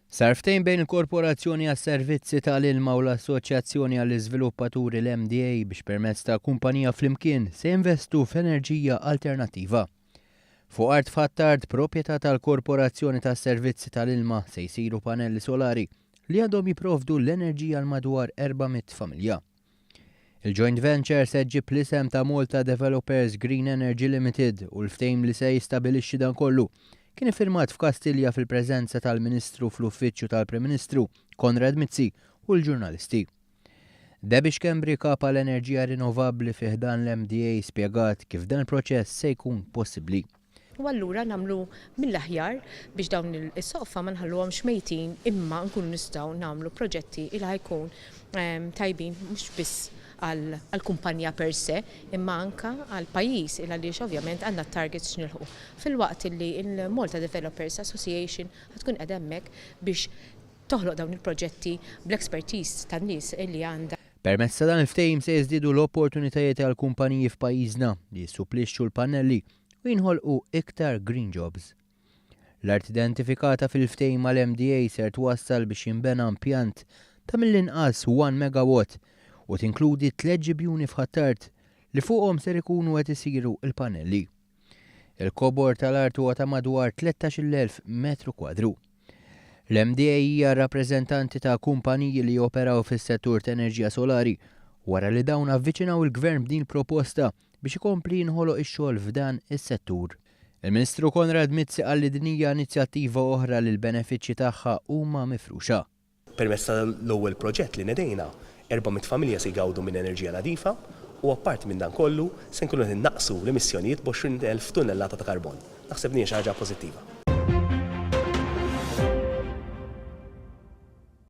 Sar ftehim bejn il-Korporazzjoni għas-Servizzi tal-Ilma u l-Assoċjazzjoni għall-Iżviluppaturi l-MDA biex permezz ta' kumpanija flimkien se jinvestu f'enerġija alternattiva. Fuq art f'Ħ'Attard, proprjetà tal-Korporazzjoni tas-Servizzi tal-Ilma se jsiru panelli solari li għandhom jipprovdu l-enerġija għal madwar 400 familja. Il-joint venture se ġġib l-isem ta' Malta Developers Green Energy Limited u l-ftehim li se jistabilixxi dan kollu kien iffirmat f'Kastilja fil-preżenza tal-Ministru fl-Uffiċċju tal-Prim Ministru Konrad Mizzi u l-ġurnalisti. Debbie Schembri Kap għal Enerġija Rinnovabbli fi ħdan l-MDA spjegat kif dan il-proċess se jkun possibbli. U allura nagħmlu mill-aħjar biex dawn is-soqfa ma nħalluhomx mejtin imma nkunu nistgħu nagħmlu proġetti li ħa jkun tajbin mhux biss għall-kumpanija per se imma anke għall-pajjiż il għaliex ovvjament għandna t-targets x'nilħqu. Filwaqt li l-Malta Developers Association ħa tkun qiegħda hemmhekk biex toħloq dawn il-proġetti bl-expertise tan-nies li għandha. Permezz ta' dan il-ftehim se jiżdiedu l-opportunitajiet għall-kumpaniji f'pajjiżna li jissupplixxu l-pannelli u jinħolqu iktar green jobs. L-art identifikata fil-ftehim mal-MDA ser twassal biex jinbena impjant ta' mill-inqas 1 megawatt u tinkludi tlett ġibjuni f'Ħ'Attard li fuqhom ser ikunu qed isiru l-pannelli. Il-kobor tal-art huwa ta' madwar 13,000 metru kwadru. L-MDA hija rappreżentanti ta' kumpaniji li joperaw fis-settur ta' enerġija solari wara li dawn avviċinaw il-Gvern b'din proposta biex ikompli jinħoloq ix-xogħol f'dan is-settur. Il-Ministru Konrad Mizzi qal li din hija inizjattiva oħra li l-benefiċċji tagħha huma mifruxa. Permezz tal-ewwel proġett li nedejna, 400 familja se jgawdu minn enerġija nadifa u apparti minn dan kollu se nkunu qed innaqqsu l-emissjonijiet b'20,000 tunnellata ta' karbon. Naħseb din hija xi ħaġa pożittiva.